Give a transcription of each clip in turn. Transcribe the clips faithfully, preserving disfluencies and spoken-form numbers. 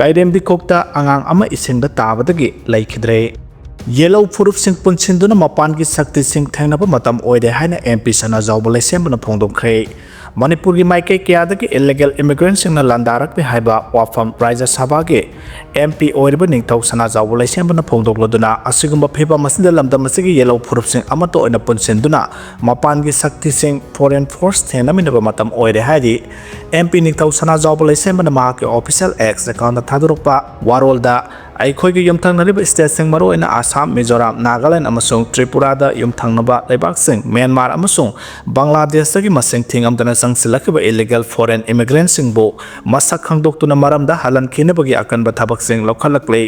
ꯀꯩꯔꯦꯝꯕꯤꯈꯣꯛꯇ ꯑꯉꯥꯡ ꯑꯃ ꯏꯁꯤꯡꯗ ꯇꯥꯕꯗꯒꯤ ꯂꯩꯈꯤꯗ꯭ꯔꯦ꯫ ꯌꯦꯜꯍꯧ ꯐꯨꯔꯨꯞꯁꯤꯡ ꯄꯨꯟꯁꯤꯟꯗꯨꯅ ꯃꯄꯥꯟꯒꯤ ꯁꯛꯇꯤꯁꯤꯡ ꯊꯦꯡꯅꯕ ꯃꯇꯝ ꯑꯣꯏꯔꯦ ꯍꯥꯏꯅ MP ꯁꯅꯥꯖꯥꯎꯕ ꯂꯩꯁꯦꯝꯕꯅ ꯐꯣꯡꯗꯣꯛꯈ꯭ꯔꯦ꯫ ꯃꯅꯤꯄꯨꯔꯒꯤ ꯃꯥꯏꯀꯩ ꯀꯌꯥꯗꯒꯤ illegal immigrantꯁꯤꯡꯅ ꯂꯥꯟꯗꯥꯔꯛꯂꯤ ꯍꯥꯏꯕ ꯋꯥꯐꯝ ꯔꯥꯖ꯭ꯌ ꯁꯚꯥꯒꯤ MP ꯑꯣꯏꯔꯤꯕ ꯅꯤꯡꯊꯧ ꯁꯅꯥꯖꯥꯎꯕ ꯂꯩꯁꯦꯝꯕꯅ ꯐꯣꯡꯗꯣꯛꯂꯗꯨꯅ, ꯑꯁꯤꯒꯨꯝꯕ ꯐꯤꯚꯝ ꯑꯁꯤꯗ ꯂꯝꯗꯝ ꯑꯁꯤꯒꯤ ꯌꯦꯜꯍꯧ ꯐꯨꯔꯨꯞꯁꯤꯡ ꯑꯃꯠꯇ ꯑꯣꯏꯅ ꯄꯨꯟꯁꯤꯟꯗꯨꯅ ꯃꯄꯥꯟꯒꯤ ꯁꯛꯇꯤꯁꯤꯡ, foreign force, ꯊꯦꯡꯅꯃꯤꯟꯅꯕ ꯃꯇꯝ ꯑꯣꯏꯔꯦ ꯍꯥꯏꯔꯤ꯫ MP ꯅꯤꯡꯊꯧ ꯁꯅꯥꯖꯥꯎꯕ ꯂꯩꯁꯦꯝꯕꯅ ꯃꯍꯥꯛꯀꯤ official X accountꯇ ꯊꯥꯗꯣꯔꯛꯄ ꯋꯥꯔꯣꯜꯗ, ꯑꯩꯈꯣꯏꯒꯤ ꯌꯨꯝꯊꯪꯅꯔꯤꯕ stateꯁꯤꯡ, ꯃꯔꯨꯑꯣꯏꯅ ꯑꯁꯥꯝ, ꯃꯤꯖꯣꯔꯥꯝ, ꯅꯥꯒꯥꯂꯦꯟ ꯑꯃꯁꯨꯡ ꯇ꯭ꯔꯤꯄꯨꯔꯥꯗ ꯌꯨꯝꯊꯪꯅꯕ ꯂꯩꯕꯥꯛꯁꯤꯡ, ꯃ꯭ꯌꯥꯟꯃꯥꯔ ꯑꯃꯁꯨꯡ ꯕꯪꯒ꯭ꯂꯥꯗꯦꯁꯇꯒꯤ ꯃꯁꯤꯡ ꯊꯤꯉꯝꯗꯅ ꯆꯪꯁꯤꯜꯂꯛꯈꯤꯕ illegal foreign immigrantꯁꯤꯡꯕꯨ ꯃꯁꯛ ꯈꯪꯗꯣꯛꯇꯨꯅ ꯃꯔꯝꯗ ꯍꯜꯍꯟꯈꯤꯅꯕꯒꯤ ꯑꯀꯟꯕ ꯊꯕꯛꯁꯤꯡ ꯂꯧꯈꯠꯂꯛꯂꯤ꯫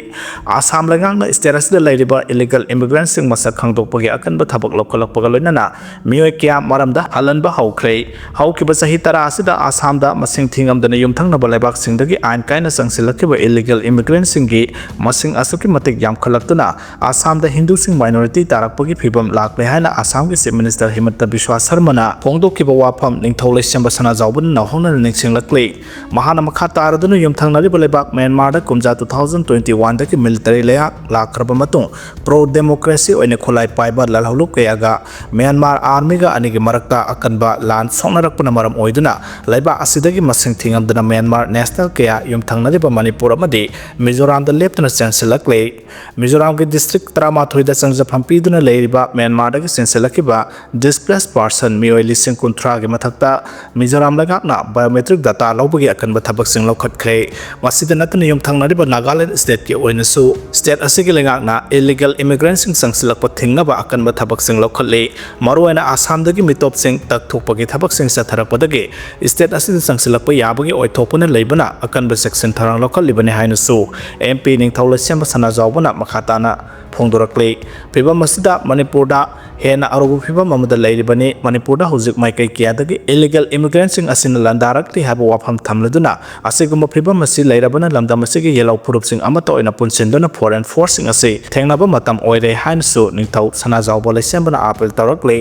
ꯑꯁꯥꯝ ꯂꯩꯉꯥꯛꯅ state ꯑꯁꯤꯗ ꯂꯩꯔꯤꯕ illegal immigrantꯁꯤꯡ ꯃꯁꯛ ꯈꯪꯗꯣꯛꯄꯒꯤ ꯑꯀꯟꯕ ꯊꯕꯛ ꯂꯧꯈꯠꯂꯛꯄꯒ ꯂꯣꯏꯅꯅ ꯃꯤꯑꯣꯏ ꯀꯌꯥ ꯃꯔꯝꯗ ꯍꯜꯍꯟꯕ ꯍꯧꯈ꯭ꯔꯦ꯫ ꯍꯧꯈꯤꯕ ꯆꯍꯤ ꯇꯔꯥ ꯑꯁꯤꯗ ꯑꯁꯥꯝꯗ ꯃꯁꯤꯡ ꯊꯤꯉꯝꯗꯅ ꯌꯨꯝꯊꯪꯅꯕ ꯂꯩꯕꯥꯛꯁꯤꯡꯗꯒꯤ ꯑꯥꯏꯟ ꯀꯥꯏꯅ ꯆꯪꯁꯤꯜꯂꯛꯈꯤꯕ illegal immigrantꯁꯤꯡꯒꯤ ꯃꯁꯤꯡ ꯑꯁꯨꯛꯀꯤ ꯃꯇꯤꯛ ꯌꯥꯝꯈꯠꯂꯛꯇꯨꯅ ꯑꯁꯥꯝꯗ ꯍꯤꯟꯗꯨꯁꯤꯡ minority ꯇꯥꯔꯛꯄꯒꯤ ꯐꯤꯕꯝ ꯂꯥꯛꯂꯦ ꯍꯥꯏꯅ ꯑꯁꯥꯝꯒꯤ Chief Minister ꯍꯤꯃꯟꯇ ꯕꯤꯁ꯭ꯋꯥ ꯁꯔꯃꯅ ꯐꯣꯡꯗꯣꯛꯈꯤꯕ ꯋꯥꯐꯝ ꯅꯤꯡꯊꯧ ꯂꯩꯁꯦꯝꯕ ꯁꯅꯥꯖꯥꯎꯕꯅ ꯅꯧꯍꯧꯅꯅ ꯅꯤꯡꯁꯤꯡꯂꯛꯂꯤ꯫ ꯃꯍꯥꯛꯅ ꯃꯈꯥ ꯇꯥꯔꯗꯨꯅ ꯌꯨꯝꯊꯪꯅꯔꯤꯕ ꯂꯩꯕꯥꯛ ꯃ꯭ꯌꯥꯟꯃꯥꯔꯗ ꯀꯨꯝꯖꯥ two thousand twenty oneꯗꯒꯤ military ꯂꯩꯉꯥꯛ ꯂꯥꯛꯈ꯭ꯔꯕ ꯃꯇꯨꯡ pro democracy ꯑꯣꯏꯅ ꯈꯨꯠꯂꯥꯏ ꯄꯥꯏꯕ ꯂꯥꯜꯍꯧꯂꯨꯞ ꯀꯌꯥꯒ ꯃ꯭ꯌꯥꯟꯃꯥꯔ armyꯒ ꯑꯅꯤꯒꯤ ꯃꯔꯛꯇ ꯑꯀꯟꯕ ꯂꯥꯟ ꯁꯣꯛꯅꯔꯛꯄꯅ ꯃꯔꯝ ꯑꯣꯏꯗꯨꯅ ꯂꯩꯕꯥꯛ ꯑꯁꯤꯗꯒꯤ ꯃꯁꯤꯡ ꯊꯤꯉꯝꯗꯅ ꯃ꯭ꯌꯥꯟꯃꯥꯔ national ꯀꯌꯥ ꯌꯨꯝꯊꯪꯅꯔꯤꯕ ꯃꯅꯤꯄꯨꯔ ꯑꯃꯗꯤ ꯃꯤꯖꯣꯔꯥꯝꯗ ꯂꯦꯞꯇꯅ ꯆꯦꯟꯁꯤꯜꯂꯛꯂꯦ꯫ ꯃꯤꯖꯣꯔꯥꯝꯒꯤ district ꯇꯔꯥꯃꯥꯊꯣꯏꯗ ꯆꯪꯖꯐꯝ ꯄꯤꯗꯨꯅ ꯂꯩꯔꯤꯕ ꯃ꯭ꯌꯥꯟꯃꯥꯔꯗꯒꯤ ꯆꯦꯟꯁꯤꯜꯂꯛꯈꯤꯕ displaced person ꯃꯤꯑꯣꯏ ꯂꯤꯁꯤꯡ ꯀꯨꯟꯊ꯭ꯔꯥꯒꯤ ꯃꯊꯛꯇ ꯃꯤꯖꯣꯔꯥꯝ ꯂꯩꯉꯥꯛꯅ biometric data ꯂꯧꯕꯒꯤ ꯑꯀꯟꯕ ꯊꯕꯛꯁꯤꯡ ꯂꯧꯈꯠꯈ꯭ꯔꯦ꯫ ꯃꯁꯤꯗ ꯅꯠꯇꯅ ꯌꯨꯝꯊꯪꯅꯔꯤꯕ ꯅꯥꯒꯥꯂꯦꯟ stateꯀꯤ ꯑꯣꯏꯅꯁꯨ state ꯑꯁꯤꯒꯤ ꯂꯩꯉꯥꯛꯅ illegal immigrantꯁꯤꯡ ꯆꯪꯁꯤꯜꯂꯛꯄ ꯊꯤꯡꯅꯕ ꯑꯀꯟꯕ ꯊꯕꯛꯁꯤꯡ ꯂꯧꯈꯠꯂꯤ꯫ ꯃꯔꯨꯑꯣꯏꯅ ꯑꯁꯥꯝꯗꯒꯤ ꯃꯤꯇꯣꯞꯁꯤꯡ ꯇꯛꯊꯣꯛꯄꯒꯤ ꯊꯕꯛꯁꯤꯡ ꯆꯠꯊꯔꯛꯄꯗꯒꯤ state ꯑꯁꯤꯗ ꯆꯪꯁꯤꯜꯂꯛꯄ ꯌꯥꯕꯒꯤ ꯑꯣꯏꯊꯣꯛꯄꯅ ꯂꯩꯕꯅ ꯑꯀꯟꯕ ꯆꯦꯛꯁꯤꯟ ꯊꯧꯔꯥꯡ ꯂꯧꯈꯠꯂꯤꯕꯅꯤ ꯍꯥꯏꯅꯁꯨ MP ꯅꯤꯡꯊꯧ ꯂꯩꯁꯦꯝꯕ ꯁꯅꯥꯖꯥꯎꯕꯅ ꯃꯈꯥ ꯇꯥꯅ ꯐꯣꯡꯗꯣꯔꯛꯂꯤ꯫ ꯐꯤꯚꯝ ꯑꯁꯤꯗ ꯃꯅꯤꯄꯨꯔꯗ ꯍꯦꯟꯅ ꯑꯔꯨꯕ ꯐꯤꯚꯝ ꯑꯃꯗ ꯂꯩꯔꯤꯕꯅꯤ꯫ ꯃꯅꯤꯄꯨꯔꯗ ꯍꯧꯖꯤꯛ ꯃꯥꯏꯀꯩ ꯀꯌꯥꯗꯒꯤ illegal immigrantꯁꯤꯡ ꯑꯁꯤꯅ ꯂꯥꯟꯗꯥꯔꯛꯂꯤ ꯍꯥꯏꯕ ꯋꯥꯐꯝ ꯊꯝꯂꯗꯨꯅ, ꯑꯁꯤꯒꯨꯝꯕ ꯐꯤꯚꯝ ꯑꯁꯤ ꯂꯩꯔꯕꯅ ꯂꯝꯗꯝ ꯑꯁꯤꯒꯤ ꯌꯦꯜꯍꯧ ꯐꯨꯔꯨꯞꯁꯤꯡ ꯑꯃꯠꯇ ꯑꯣꯏꯅ ꯄꯨꯟꯁꯤꯟꯗꯨꯅ foreign forceꯁꯤꯡ ꯑꯁꯤ ꯊꯦꯡꯅꯕ ꯃꯇꯝ ꯑꯣꯏꯔꯦ ꯍꯥꯏꯅꯁꯨ ꯅꯤꯡꯊꯧ ꯁꯅꯥꯖꯥꯎꯕ ꯂꯩꯁꯦꯝꯕꯅ appeal ꯇꯧꯔꯛꯂꯤ꯫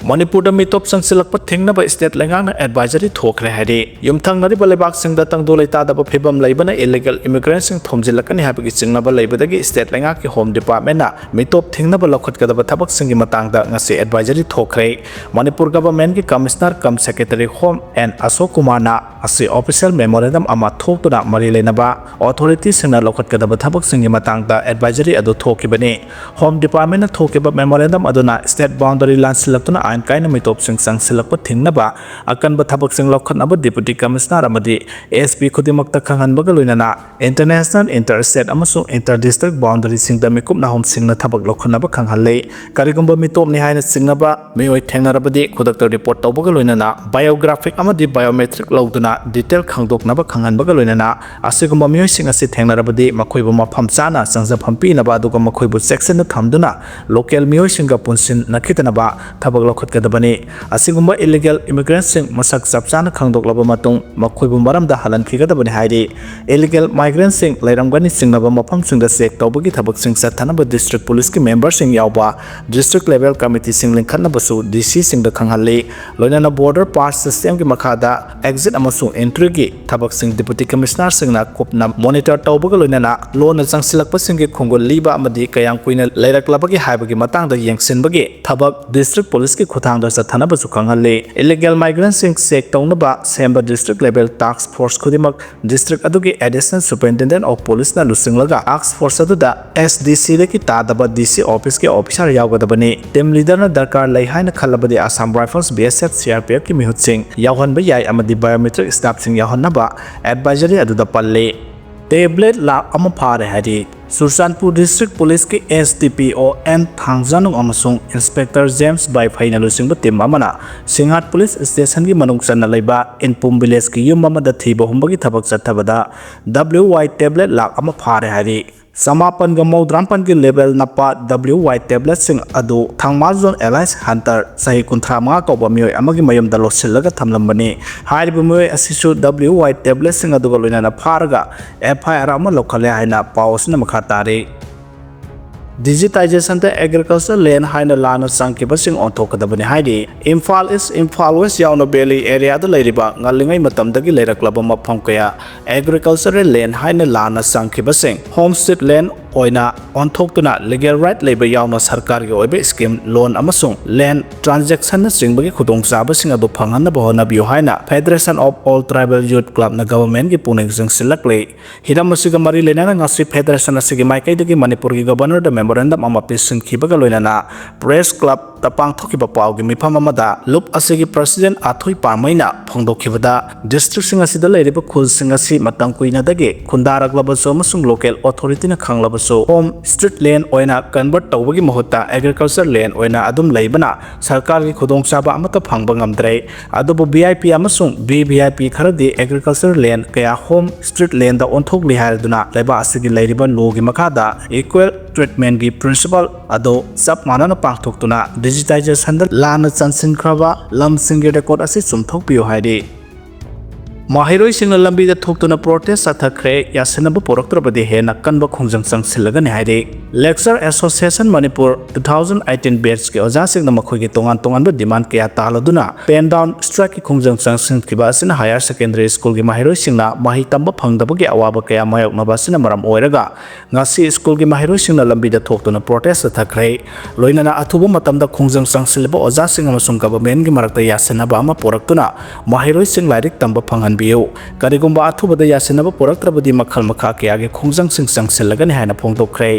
ꯃꯅꯤꯄꯨꯔꯗ ꯃꯤꯇꯣꯞ ꯆꯪꯁꯤꯜꯂꯛꯄ ꯊꯤꯡꯅꯕ state ꯂꯩꯉꯥꯛꯅ advisory ꯊꯣꯛꯈ꯭ꯔꯦ ꯍꯥꯏꯔꯤ꯫ ꯌꯨꯝꯊꯪꯅꯔꯤꯕ ꯂꯩꯕꯥꯛꯁꯤꯡꯗ ꯇꯪꯗꯨ ꯂꯩꯇꯥꯗꯕ ꯐꯤꯕꯝ ꯂꯩꯕꯅ illegal immigrantꯁꯤꯡ ꯊꯣꯝꯖꯤꯜꯂꯛꯀꯅꯤ ꯍꯥꯏꯕꯒꯤ ꯆꯤꯡꯅꯕ ꯂꯩꯕꯗꯒꯤ state ꯂꯩꯉꯥꯛꯀꯤ Home Departmentꯅ ꯃꯤꯇꯣꯞ ꯊꯤꯡꯅꯕ ꯂꯧꯈꯠꯀꯗꯕ ꯊꯕꯛꯁꯤꯡꯒꯤ ꯃꯇꯥꯡꯗ ꯉꯁꯤ advisory ꯊꯣꯛꯈ꯭ꯔꯦ꯫ Manipur governmentꯀꯤ Commissioner cum Secretary Home N ꯑꯁꯣꯛ ꯀꯨꯃꯥꯔꯅ ꯑꯁꯤ official memorandum ꯑꯃ ꯊꯣꯛꯇꯨꯅ ꯃꯔꯤ ꯂꯩꯅꯕ authorityꯁꯤꯡꯅ ꯂꯧꯈꯠꯀꯗꯕ ꯊꯕꯛꯁꯤꯡꯒꯤ ꯃꯇꯥꯡꯗ advisory ꯑꯗꯨ ꯊꯣꯛꯈꯤꯕꯅꯤ꯫ Home Departmentꯅ ꯊꯣꯛꯈꯤꯕ memorandum ꯑꯗꯨꯅ state boundary ꯂꯥꯟꯁꯤꯜꯂꯛꯇꯨꯅ ꯑꯥꯏꯟ ꯀꯥꯏꯅ ꯃꯤꯇꯣꯞꯁꯤꯡ ꯆꯪꯁꯤꯜꯂꯛꯄ ꯊꯤꯡꯅꯕ ꯑꯀꯟꯕ ꯊꯕꯛꯁꯤꯡ ꯂꯧꯈꯠꯅꯕ Deputy Commissioner ꯑꯃꯗꯤ SP ꯈꯨꯗꯤꯡꯃꯛꯇ ꯈꯪꯍꯟꯕꯒ ꯂꯣꯏꯅꯅ international, inter-state ꯑꯃꯁꯨꯡ inter-district boundaryꯁꯤꯡꯗ ꯃꯤꯀꯨꯞ ꯅꯥꯍꯨꯝꯁꯤꯡꯅ ꯊꯕꯛ ꯂꯧꯈꯠꯅꯕ ꯈꯪꯍꯜꯂꯤ꯫ ꯀꯔꯤꯒꯨꯝꯕ ꯃꯤꯇꯣꯞꯅꯤ ꯍꯥꯏꯅ ꯆꯤꯡꯅꯕ ꯃꯤꯑꯣꯏ ꯊꯦꯡꯅꯔꯕꯗꯤ ꯈꯨꯗꯛꯇ report ꯇꯧꯕꯒ ꯂꯣꯏꯅꯅ biographic ꯑꯃꯗꯤ biometric ꯂꯧꯗꯨꯅ detail ꯈꯪꯗꯣꯛꯅꯕ ꯈꯪꯍꯟꯕꯒ ꯂꯣꯏꯅꯅ ꯑꯁꯤꯒꯨꯝꯕ ꯃꯤꯑꯣꯏꯁꯤꯡ ꯑꯁꯤ ꯊꯦꯡꯅꯔꯕꯗꯤ ꯃꯈꯣꯏꯕꯨ ꯃꯐꯝ ꯆꯥꯅ ꯆꯪꯖꯐꯝ ꯄꯤꯅꯕ ꯑꯗꯨꯒ ꯃꯈꯣꯏꯕꯨ ꯆꯦꯛꯁꯤꯟꯅ ꯊꯝꯗꯨꯅ local ꯃꯤꯑꯣꯏꯁꯤꯡꯒ ꯄꯨꯟꯁꯤꯟꯅꯈꯤꯗꯅꯕ ꯊꯕꯛ ꯂꯧꯈꯠꯀꯗꯕꯅꯤ꯫ ꯑꯁꯤꯒꯨꯝꯕ illegal immigrantꯁꯤꯡ ꯃꯁꯛ ꯆꯞ ꯆꯥꯅ ꯈꯪꯗꯣꯛꯂꯕ ꯃꯇꯨꯡ ꯃꯈꯣꯏꯕꯨ ꯃꯔꯝꯗ ꯍꯜꯍꯟꯈꯤꯒꯗꯕꯅꯤ ꯍꯥꯏꯔꯤ꯫ Illegal migrantꯁꯤꯡ ꯂꯩꯔꯝꯒꯅꯤ ꯆꯤꯡꯅꯕ ꯃꯐꯝꯁꯤꯡꯗ check ꯇꯧꯕꯒꯤ ꯊꯕꯛꯁꯤꯡ ꯆꯠꯊꯅꯕ district policeꯀꯤ memberꯁꯤꯡ ꯌꯥꯎꯕ district level committeeꯁꯤꯡ ꯂꯤꯡꯈꯠꯅꯕꯁꯨ DCꯁꯤꯡꯗ ꯈꯪꯍꯜꯂꯤ꯫ ꯂꯣꯏꯅꯅ border pass systemꯒꯤ ꯃꯈꯥꯗ exit ꯑꯃꯁꯨꯡ entryꯒꯤ ꯊꯕꯛꯁꯤꯡ Deputy Commissionerꯁꯤꯡꯅ ꯀꯨꯞꯅ monitor ꯇꯧꯕꯒ ꯂꯣꯏꯅꯅ ꯂꯣꯟꯅ ꯆꯪꯁꯤꯜꯂꯛꯄꯁꯤꯡꯒꯤ ꯈꯣꯡꯒꯨꯜ ꯂꯤꯕ ꯑꯃꯗꯤ ꯀꯌꯥꯝ ꯀꯨꯏꯅ ꯂꯩꯔꯛꯂꯕꯒꯦ ꯍꯥꯏꯕꯒꯤ ꯃꯇꯥꯡꯗ ꯌꯦꯡꯁꯤꯟꯕꯒꯤ ꯊꯕꯛ district policeꯀꯤ ꯈꯨꯠꯊꯥꯡꯗ ꯆꯠꯊꯅꯕꯁꯨ ꯈꯪꯍꯜꯂꯤ꯫ Illegal migrantꯁꯤꯡ check ꯇꯧꯅꯕ ꯁꯦꯝꯕ district level task force ꯈꯨꯗꯤꯡꯃꯛ district ꯑꯗꯨꯒꯤ Additional Superintendent of Policeꯅ ꯂꯨꯆꯤꯡꯂꯒ task force ꯑꯗꯨꯗ SDCꯗꯒꯤ ꯇꯥꯗꯕ DC officeꯀꯤ officer ꯌꯥꯎꯒꯗꯕꯅꯤ꯫ Team leaderꯅ ꯗꯔꯀꯥꯔ ꯂꯩ ꯍꯥꯏꯅ ꯈꯜꯂꯕꯗꯤ Assam Rifles, BSF, CRPFꯀꯤ ꯃꯤꯍꯨꯠꯁꯤꯡ ꯌꯥꯎꯍꯟꯕ ꯌꯥꯏ ꯑꯃꯗꯤ biometric staffꯁꯤꯡ ꯌꯥꯎꯍꯟꯅꯕ advisory ꯑꯗꯨꯗ ꯄꯜꯂꯤ꯫ Tablet ꯂꯥꯛ ꯑꯃ ꯐꯥꯔꯦ ꯍꯥꯏꯔꯤ꯫ ꯆꯨꯔꯆꯥꯟꯄꯨꯔ district policeꯀꯤ SDPO N ꯊꯥꯡꯖꯥꯅꯨꯡ ꯑꯃꯁꯨꯡ inspector James ꯕꯥꯏꯐꯩꯅ ꯂꯨꯆꯤꯡꯕ team ꯑꯃꯅ ꯁꯤꯡꯍꯥꯠ police stationꯒꯤ ꯃꯅꯨꯡ ꯆꯟꯅ ꯂꯩꯕ ꯏꯟꯄꯨꯝ villageꯀꯤ ꯌꯨꯝ ꯑꯃꯗ ꯊꯤꯕ ꯍꯨꯝꯕꯒꯤ ꯊꯕꯛ ꯆꯠꯊꯕꯗ WY tablet ꯂꯥꯛ ꯑꯃ ꯐꯥꯔꯦ ꯍꯥꯏꯔꯤ꯫ ꯆꯃꯥꯄꯟꯒ ꯃꯧꯗ꯭ꯔꯥꯃꯥꯄꯟꯒꯤ label ꯅꯞꯄ WY tabletꯁꯤꯡ ꯑꯗꯨ ꯊꯥꯡꯃꯥꯜ zone alias Hunter ꯆꯍꯤ ꯀꯨꯟꯊ꯭ꯔꯥ ꯃꯉꯥ ꯀꯧꯕ ꯃꯤꯑꯣꯏ ꯑꯃꯒꯤ ꯃꯌꯨꯝꯗ ꯂꯣꯠꯁꯤꯜꯂꯒ ꯊꯝꯂꯝꯕꯅꯤ꯫ ꯍꯥꯏꯔꯤꯕ ꯃꯤꯑꯣꯏ ꯑꯁꯤꯁꯨ WY tabletꯁꯤꯡ ꯑꯗꯨꯒ ꯂꯣꯏꯅꯅ ꯐꯥꯔꯒ FIR ꯑꯃ ꯂꯧꯈꯠꯂꯦ ꯍꯥꯏꯅ ꯄꯥꯎ ꯑꯁꯤꯅ ꯃꯈꯥ ꯇꯥꯔꯤ꯫ Digitization-ꯗ agriculture land ꯍꯥꯏꯅ ꯂꯥꯟꯅ ꯆꯪꯈꯤꯕꯁꯤꯡ ꯑꯣꯟꯊꯣꯛꯀꯗꯕꯅꯤ ꯍꯥꯏꯔꯤ꯫ ꯏꯝꯐꯥꯜ ꯏꯁ, ꯏꯝꯐꯥꯜ ꯋꯦꯁ ꯌꯥꯎꯅ valley area-ꯗ ꯂꯩꯔꯤꯕ ꯉꯜꯂꯤꯉꯩ ꯃꯇꯝꯗꯒꯤ ꯂꯩꯔꯛꯂꯕ ꯃꯐꯝ ꯀꯌꯥ agricultural land ꯍꯥꯏꯅ ꯂꯥꯟꯅ ꯆꯪꯈꯤꯕꯁꯤꯡ homestead land ꯑꯣꯏꯅ ꯑꯣꯟꯊꯣꯛꯇꯨꯅ legal right ꯂꯩꯕ ꯌꯥꯎꯅ ꯁꯔꯀꯥꯔꯒꯤ ꯑꯣꯏꯕ scheme, loan ꯑꯃꯁꯨꯡ land transaction-ꯅꯆꯤꯡꯕꯒꯤ ꯈꯨꯗꯣꯡꯆꯥꯕꯁꯤꯡ ꯑꯗꯨ ꯐꯪꯍꯟꯅꯕ ꯍꯣꯠꯅꯕꯤꯌꯨ ꯍꯥꯏꯅ Federation of All Tribal Youth Club-ꯅ government-ꯒꯤ ꯄꯨꯛꯅꯤꯡ ꯆꯤꯡꯁꯤꯜꯂꯛꯂꯤ꯫ ꯍꯤꯔꯝ ꯑꯁꯤꯒ ꯃꯔꯤ ꯂꯩꯅꯅ ꯉꯁꯤ federation ꯑꯁꯤꯒꯤ ꯃꯥꯏꯀꯩꯗꯒꯤ ꯃꯅꯤꯄꯨꯔꯒꯤ governor-ꯗ memorandum ꯑꯃ ꯄꯤꯁꯤꯟꯈꯤꯕꯒ ꯂꯣꯏꯅꯅ press club-ꯇ ꯄꯥꯡꯊꯣꯛꯈꯤꯕ ꯄꯥꯎꯒꯤ ꯃꯤꯐꯝ ꯑꯃꯗ ꯂꯨꯞ ꯑꯁꯤꯒꯤ president ꯑꯊꯣꯏ ꯄꯥꯝꯃꯩꯅ ꯐꯣꯡꯗꯣꯛꯈꯤꯕꯗ district-ꯁꯤꯡ ꯑꯁꯤꯗ ꯂꯩꯔꯤꯕ ꯈꯨꯜꯁꯤꯡ ꯑꯁꯤ ꯃꯇꯝ ꯀꯨꯏꯅꯗꯒꯤ ꯈꯨꯟꯗꯥꯔꯛꯂꯕꯁꯨ ꯑꯃꯁꯨꯡ local authority-ꯅ ꯈꯪꯂꯕꯁꯨ homestead land ꯑꯣꯏꯅ convert ꯇꯧꯕꯒꯤ ꯃꯍꯨꯠꯇ agriculture land ꯑꯣꯏꯅ ꯑꯗꯨꯝ ꯂꯩꯕꯅ ꯁꯔꯀꯥꯔꯒꯤ ꯈꯨꯗꯣꯡꯆꯥꯕ ꯑꯃꯠꯇ ꯐꯪꯕ ꯉꯝꯗ꯭ꯔꯦ꯫ ꯑꯗꯨꯕꯨ V I P ꯑꯃꯁꯨꯡ V V I P ꯈꯔꯗꯤ agriculture land ꯀꯌꯥ homestead land-ꯗ ꯑꯣꯟꯊꯣꯛꯂꯤ ꯍꯥꯏꯗꯨꯅ ꯂꯩꯕꯥꯛ ꯑꯁꯤꯒꯤ ꯂꯩꯔꯤꯕ law-ꯒꯤ ꯃꯈꯥꯗ equal treatment-ꯒꯤ principle ꯑꯗꯨ ꯆꯞ ꯃꯥꯟꯅꯅ ꯄꯥꯡꯊꯣꯛꯇꯨꯅ digitization-ꯗ ꯂꯥꯟꯅ ꯆꯟꯁꯤꯟꯈ꯭ꯔꯕ ꯂꯝꯁꯤꯡꯒꯤ record ꯑꯁꯤ ꯆꯨꯝꯊꯣꯛꯄꯤꯌꯨ ꯍꯥꯏꯔꯤ꯫ ꯃꯍꯩꯔꯣꯏꯁꯤꯡꯅ ꯂꯝꯕꯤꯗ ꯊꯣꯛꯇꯨꯅ protest ꯆꯠꯊꯈ꯭ꯔꯦ, ꯌꯥꯁꯤꯟꯅꯕ ꯄꯨꯔꯛꯇ꯭ꯔꯕꯗꯤ ꯍꯦꯟꯅ ꯀꯟꯕ ꯈꯣꯡꯖꯪ ꯆꯪꯁꯤꯜꯂꯒꯅꯤ ꯍꯥꯏꯔꯤ꯫ Lecturer Association Manipur two thousand eighteen batch-ꯀꯤ ꯑꯣꯖꯥꯁꯤꯡꯅ ꯃꯈꯣꯏꯒꯤ ꯇꯣꯉꯥꯟ ꯇꯣꯉꯥꯟꯕ demand ꯀꯌꯥ ꯇꯥꯜꯂꯗꯨꯅ pen down strike-ꯀꯤ ꯈꯣꯡꯖꯪ ꯆꯪꯁꯤꯟꯈꯤꯕ ꯑꯁꯤꯅ higher secondary school-ꯒꯤ ꯃꯍꯩꯔꯣꯏꯁꯤꯡꯅ ꯃꯍꯩ ꯇꯝꯕ ꯐꯪꯗꯕꯒꯤ ꯑꯋꯥꯕ ꯀꯌꯥ ꯃꯥꯌꯣꯛꯅꯕ ꯑꯁꯤꯅ ꯃꯔꯝ ꯑꯣꯏꯔꯒ ꯉꯁꯤ school-ꯒꯤ ꯃꯍꯩꯔꯣꯏꯁꯤꯡꯅ ꯂꯝꯕꯤꯗ ꯊꯣꯛꯇꯨꯅ protest ꯆꯠꯊꯈ꯭ꯔꯦ꯫ ꯂꯣꯏꯅꯅ ꯑꯊꯨꯕ ꯃꯇꯝꯗ ꯈꯣꯡꯖꯪ ꯆꯪꯁꯤꯜꯂꯤꯕ ꯑꯣꯖꯥꯁꯤꯡ ꯑꯃꯁꯨꯡ government-ꯒꯤ ꯃꯔꯛꯇ ꯌꯥꯁꯤꯟꯅꯕ ꯑꯃ ꯄꯨꯔꯛꯇꯨꯅ ꯃꯍꯩꯔꯣꯏꯁꯤꯡ ꯂꯥꯏꯔꯤꯛ ꯇꯝꯕ ꯐꯪꯍꯟꯕꯤꯌꯨ꯫ ꯀꯔꯤꯒꯨꯝꯕ ꯑꯊꯨꯕꯗ ꯌꯥꯁꯤꯟꯅꯕ ꯄꯨꯔꯛꯇ꯭ꯔꯕꯗꯤ ꯃꯈꯜ ꯃꯈꯥ ꯀꯌꯥꯒꯤ ꯈꯣꯡꯖꯪꯁꯤꯡ ꯆꯪꯁꯤꯜꯂꯒꯅꯤ ꯍꯥꯏꯅ ꯐꯣꯡꯗꯣꯛꯈ꯭ꯔꯦ꯫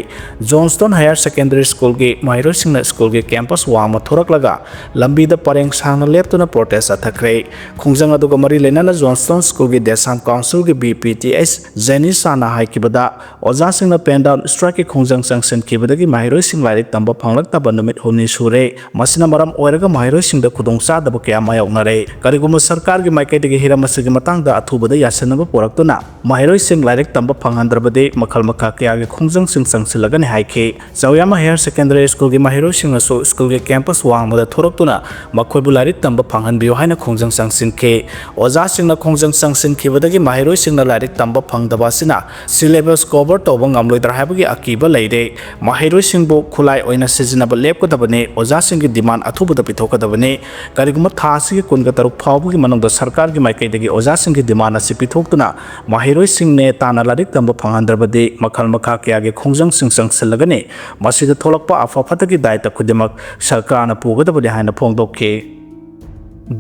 Johnstone Higher Secondary School-ꯒꯤ ꯃꯍꯩꯔꯣꯏꯁꯤꯡꯅ school-ꯒꯤ campus ꯋꯥꯡꯃ ꯊꯣꯔꯛꯂꯒ ꯂꯝꯕꯤꯗ ꯄꯔꯦꯡ ꯁꯥꯡꯅ ꯂꯦꯞꯇꯨꯅ protest ꯆꯠꯊꯈ꯭ꯔꯦ꯫ ꯈꯣꯡꯖꯪ ꯑꯗꯨꯒ ꯃꯔꯤ ꯂꯩꯅꯅ Johnstone School-ꯒꯤ Desam Council-ꯒꯤ V P Th Jenny Shah-ꯅ ꯍꯥꯏꯈꯤꯕꯗ, ꯑꯣꯖꯥꯁꯤꯡꯅ pen down strike-ꯀꯤ ꯈꯣꯡꯖꯪ ꯆꯪꯁꯤꯟꯈꯤꯕꯗꯒꯤ ꯃꯍꯩꯔꯣꯏꯁꯤꯡ ꯂꯥꯏꯔꯤꯛ ꯇꯝꯕ ꯐꯪꯂꯛꯇꯕ ꯅꯨꯃꯤꯠ ꯍꯨꯝꯅꯤ ꯁꯨꯔꯦ꯫ ꯃꯁꯤꯅ ꯃꯔꯝ ꯑꯣꯏꯔꯒ ꯃꯍꯩꯔꯣꯏꯁꯤꯡꯗ ꯈꯨꯗꯣꯡꯆꯥꯗꯕ ꯀꯌꯥ ꯃꯥꯌꯣꯛꯅꯔꯦ꯫ ꯀꯔꯤꯒꯨꯝꯕ ꯁꯔꯀꯥꯔꯒꯤ ꯃꯥꯏꯀꯩꯗꯒꯤ ꯍꯤꯔꯝ ꯑꯁꯤꯒꯤ ꯃꯇꯥꯡꯗ ꯃꯇꯥꯡꯗ ꯑꯊꯨꯕꯗ ꯌꯥꯁꯤꯟꯅꯕ ꯄꯨꯔꯛꯇꯨꯅ ꯃꯍꯩꯔꯣꯏꯁꯤꯡ ꯂꯥꯏꯔꯤꯛ ꯇꯝꯕ ꯐꯪꯍꯟꯗ꯭ꯔꯕꯗꯤ ꯃꯈꯜ ꯃꯈꯥ ꯀꯌꯥꯒꯤ ꯈꯣꯡꯖꯪꯁꯤꯡ ꯆꯪꯁꯤꯜꯂꯒꯅꯤ ꯍꯥꯏꯈꯤ꯫ ꯆꯥꯎꯌꯥꯃ Higher Secondary Schoolꯒꯤ ꯃꯍꯩꯔꯣꯏꯁꯤꯡꯅꯁꯨ ꯁ꯭ꯀꯨꯜꯒꯤ ꯀꯦꯝꯄꯁ ꯋꯥꯡꯃꯗ ꯊꯣꯔꯛꯇꯨꯅ ꯃꯈꯣꯏꯕꯨ ꯂꯥꯏꯔꯤꯛ ꯇꯝꯕ ꯐꯪꯍꯟꯕꯤꯌꯨ ꯍꯥꯏꯅ ꯈꯣꯡꯖꯪ ꯆꯪꯁꯤꯟꯈꯤ꯫ ꯑꯣꯖꯥꯁꯤꯡꯅ ꯈꯣꯡꯖꯪ ꯆꯪꯁꯤꯟꯈꯤꯕꯗꯒꯤ ꯃꯍꯩꯔꯣꯏꯁꯤꯡꯅ ꯂꯥꯏꯔꯤꯛ ꯇꯝꯕ ꯐꯪꯗꯕ ꯑꯁꯤꯅ syllabus cover ꯇꯧꯕ ꯉꯝꯂꯣꯏꯗ꯭ꯔꯥ ꯍꯥꯏꯕꯒꯤ ꯑꯀꯤꯕ ꯂꯩꯔꯦ꯫ ꯃꯍꯩꯔꯣꯏꯁꯤꯡꯕꯨ ꯈꯨꯠꯂꯥꯏ ꯑꯣꯏꯅ ꯁꯤꯖꯤꯟꯅꯕ ꯂꯦꯞꯀꯗꯕꯅꯤ꯫ ꯑꯣꯖꯥꯁꯤꯡꯒꯤ demand ꯑꯊꯨꯕꯗ ꯄꯤꯊꯣꯛꯀꯗꯕꯅꯤ꯫ ꯀꯔꯤꯒꯨꯝꯕ ꯊꯥ ꯑꯁꯤꯒꯤ ꯀꯨꯟꯒ ꯇꯔꯨꯛ ꯐꯥꯎꯕꯒꯤ ꯃꯅꯨꯡꯗ ꯁꯔꯀꯥꯔꯒꯤ ꯃꯥꯏꯀꯩꯗꯒꯤ ꯑꯣꯖꯥꯁꯤꯡꯒꯤ demand ꯑꯁꯤ ꯄꯤꯊꯣꯛꯇꯨꯅ ꯃꯍꯩꯔꯣꯏꯁꯤꯡ ꯅꯦ ꯇꯥꯅ ꯂꯥꯏꯔꯤꯛ ꯇꯝꯕ ꯐꯪꯍꯟꯗ꯭ꯔꯕꯗꯤ ꯃꯈꯜ ꯃꯈꯥ ꯀꯌꯥꯒꯤ ꯈꯣꯡꯖꯪꯁꯤꯡ ꯆꯪꯁꯤꯜꯂꯒꯅꯤ꯫ ꯃꯁꯤꯗ ꯊꯣꯛꯂꯛꯄ ꯑꯐ ꯐꯠꯇꯒꯤ ꯗꯥꯏꯇ ꯈꯨꯗꯤꯡꯃꯛ ꯁꯔꯀꯥꯔꯅ ꯄꯨꯒꯗꯕꯅꯤ ꯍꯥꯏꯅ ꯐꯣꯡꯗꯣꯛꯈꯤ꯫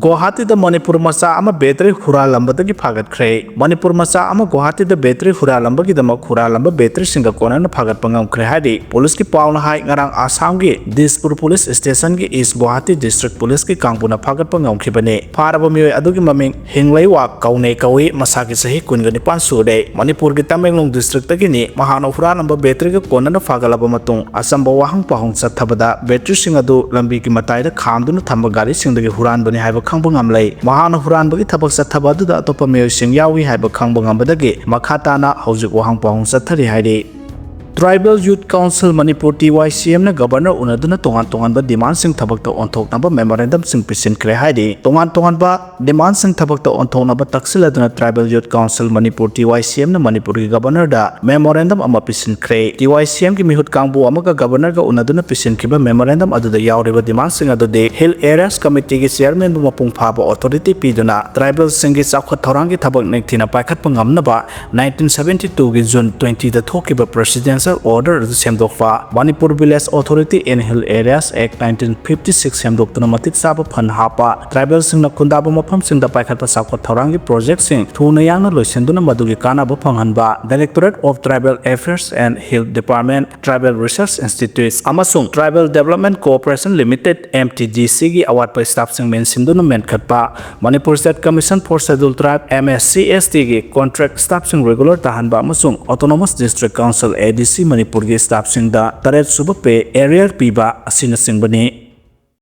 ꯒꯨꯋꯥꯍꯥꯇꯤꯗ ꯃꯅꯤꯄꯨꯔ ꯃꯆꯥ ꯑꯃ ꯕꯦꯇꯔꯤ ꯍꯨꯔꯥꯜꯂꯝꯕꯗꯒꯤ ꯐꯥꯒꯠꯈ꯭ꯔꯦ꯫ ꯃꯅꯤꯄꯨꯔ ꯃꯆꯥ ꯑꯃ ꯒꯨꯋꯥꯍꯥꯇꯤꯗ ꯕꯦꯇꯔꯤ ꯍꯨꯔꯥꯜꯂꯝꯕꯒꯤꯗꯃꯛ ꯍꯨꯔꯥꯜꯂꯝꯕ ꯕꯦꯇꯔꯤꯁꯤꯡꯒ ꯀꯣꯟꯅꯅ ꯐꯥꯒꯠꯄ ꯉꯝꯈ꯭ꯔꯦ ꯍꯥꯏꯔꯤ꯫ ꯄꯨꯂꯤꯁꯀꯤ ꯄꯥꯎꯅ ꯍꯥꯏ, ꯉꯔꯥꯡ ꯑꯁꯥꯝꯒꯤ ꯗꯤꯁꯄꯨꯔ ꯄꯨꯂꯤꯁ ꯁ꯭ꯇꯦꯁꯟꯒꯤ ꯏꯁ ꯒꯨꯋꯥꯍꯥꯇꯤ ꯗꯤꯁꯇ꯭ꯔꯤꯛ ꯄꯨꯂꯤꯁꯀꯤ ꯀꯥꯡꯕꯨꯅ ꯐꯥꯒꯠꯄ ꯉꯝꯈꯤꯕꯅꯤ꯫ ꯐꯥꯔꯕ ꯃꯤꯑꯣꯏ ꯑꯗꯨꯒꯤ ꯃꯃꯤꯡ ꯍꯤꯡꯂꯩꯋꯥꯛ ꯀꯧꯅꯩ ꯀꯧꯏ꯫ ꯃꯁꯥꯒꯤ ꯆꯍꯤ ꯀꯨꯟꯒ ꯅꯤꯄꯥꯟ ꯁꯨꯔꯦ꯫ ꯃꯅꯤꯄꯨꯔꯒꯤ ꯇꯃꯦꯡꯂꯣꯡ ꯗꯤꯁꯇ꯭ꯔꯤꯛꯇꯒꯤꯅꯤ꯫ ꯃꯍꯥꯛꯅ ꯍꯨꯔꯥꯜꯂꯝꯕ ꯕꯦꯇꯔꯤꯒ ꯀꯣꯟꯅꯅ ꯐꯥꯒꯠꯂꯕ ꯃꯇꯨꯡ ꯑꯆꯝꯕ ꯋꯥꯍꯪ ꯄꯥꯎꯍꯪ ꯆꯠꯊꯕꯗ ꯕꯦꯇꯔꯤꯁꯤꯡ ꯑꯗꯨ ꯂꯝꯕꯤꯒꯤ ꯃꯇꯥꯏꯗ ꯈꯥꯝꯗꯨꯅ ꯊꯝꯕ ꯒꯥꯔꯤꯁꯤꯡꯗꯒꯤ ꯍꯨꯔꯥꯟꯕꯅꯤ ꯍꯥꯏꯕ ꯈꯪꯕ ꯉꯝꯂꯦ꯫ ꯃꯍꯥꯛꯅ ꯍꯨꯔꯥꯟꯕꯒꯤ ꯊꯕꯛ ꯆꯠꯊꯕ ꯑꯗꯨꯗ ꯑꯇꯣꯞꯄ ꯃꯤꯑꯣꯏꯁꯤꯡ ꯌꯥꯎꯏ ꯍꯥꯏꯕ ꯈꯪꯕ ꯉꯝꯕꯗꯒꯤ ꯃꯈꯥ ꯇꯥꯅ ꯍꯧꯖꯤꯛ ꯋꯥꯍꯪ ꯄꯥꯎꯍꯪ ꯆꯠꯊꯔꯤ ꯍꯥꯏꯔꯤ꯫ Tribal Youth Council Manipur, T Y C M ꯅ ꯒꯕꯔꯅꯔ ꯎꯅꯗꯨꯅ ꯇꯣꯉꯥꯟ ꯇꯣꯉꯥꯟꯕ ꯗꯤꯃꯥꯟꯁꯤꯡ ꯊꯕꯛꯇ ꯑꯣꯟꯊꯣꯛꯅꯕ ꯃꯦꯃꯣꯔꯦꯟꯗꯝꯁꯤꯡ ꯄꯤꯁꯤꯟꯈ꯭ꯔꯦ ꯍꯥꯏꯔꯤ꯫ ꯇꯣꯉꯥꯟ ꯇꯣꯉꯥꯟꯕ ꯗꯤꯃꯥꯟꯁꯤꯡ ꯊꯕꯛꯇ ꯑꯣꯟꯊꯣꯛꯅꯕ ꯇꯛꯁꯤꯜꯂꯗꯨꯅ Tribal Youth Council Manipur, T Y C M ꯅ ꯃꯅꯤꯄꯨꯔꯒꯤ ꯒꯕꯔꯅꯔꯗ ꯃꯦꯃꯣꯔꯦꯟꯗꯝ ꯑꯃ ꯄꯤꯁꯤꯟꯈ꯭ꯔꯦ꯫ T Y C M ꯒꯤ ꯃꯤꯍꯨꯠ ꯀꯥꯡꯕꯨ ꯑꯃꯒ ꯒꯕꯔꯅꯔꯒ ꯎꯅꯗꯨꯅ ꯄꯤꯁꯤꯟꯈꯤꯕ ꯃꯦꯃꯣꯔꯦꯟꯗꯝ ꯑꯗꯨꯗ ꯌꯥꯎꯔꯤꯕ ꯗꯤꯃꯥꯟꯁꯤꯡ ꯑꯗꯨꯗꯤ Hill Areas Committee ꯒꯤ ꯆꯤꯌꯔꯃꯦꯟꯕꯨ ꯃꯄꯨꯡ ꯐꯥꯕ ꯑꯣꯊꯣꯔꯤꯇꯤ ꯄꯤꯗꯨꯅ ꯇ꯭ꯔꯥꯏꯕꯦꯜꯁꯤꯡꯒꯤ ꯆꯥꯎꯈꯠ ꯊꯧꯔꯥꯡꯒꯤ ꯊꯕꯛ ꯅꯤꯡꯊꯤꯅ ꯄꯥꯏꯈꯠꯄ ꯉꯝꯅꯕ nineteen seventy two ꯒꯤ June twenty ꯗ ꯊꯣꯛꯈꯤꯕ Presidential Order ꯑꯗꯨ ꯁꯦꯝꯗꯣꯛꯄ, Manipur Village Authority in Hill Areas Act nineteen fifty six ꯁꯦꯝꯗꯣꯛꯇꯨꯅ ꯃꯇꯤꯛ ꯆꯥꯕ fund ꯍꯥꯞꯄ, ꯇ꯭ꯔꯥꯏꯕꯦꯜꯁꯤꯡꯅ ꯈꯨꯟꯗꯥꯕ ꯃꯐꯝꯁꯤꯡꯗ ꯄꯥꯏꯈꯠꯄ ꯆꯥꯎꯈꯠ ꯊꯧꯔꯥꯡꯒꯤ ꯄ꯭ꯔꯣꯖꯦꯛꯁꯤꯡ ꯊꯨꯅ ꯌꯥꯡꯅ ꯂꯣꯏꯁꯤꯟꯗꯨꯅ ꯃꯗꯨꯒꯤ ꯀꯥꯟꯅꯕ ꯐꯪꯍꯟꯕ, Directorate of Tribal Affairs and Hill Department, Tribal Research Institute ꯑꯃꯁꯨꯡ Tribal Development Corporation Limited, M T D C ꯒꯤ ꯑꯋꯥꯠꯄ staffꯁꯤꯡ ꯃꯦꯟꯁꯤꯟꯗꯨꯅ ꯃꯦꯟꯈꯠꯄ, Manipur State Commission for Scheduled Tribe, M S C S T ꯒꯤ contract staffꯁꯤꯡ regular ꯇꯥꯍꯟꯕ ꯑꯃꯁꯨꯡ Autonomous District Council, A D C ꯃꯅꯤꯄꯨꯔꯒꯤ staffꯁꯤꯡꯗ ꯇꯔꯦꯠ ꯁꯨꯕ pay arrear ꯄꯤꯕ ꯑꯁꯤꯅꯆꯤꯡꯕꯅꯤ꯫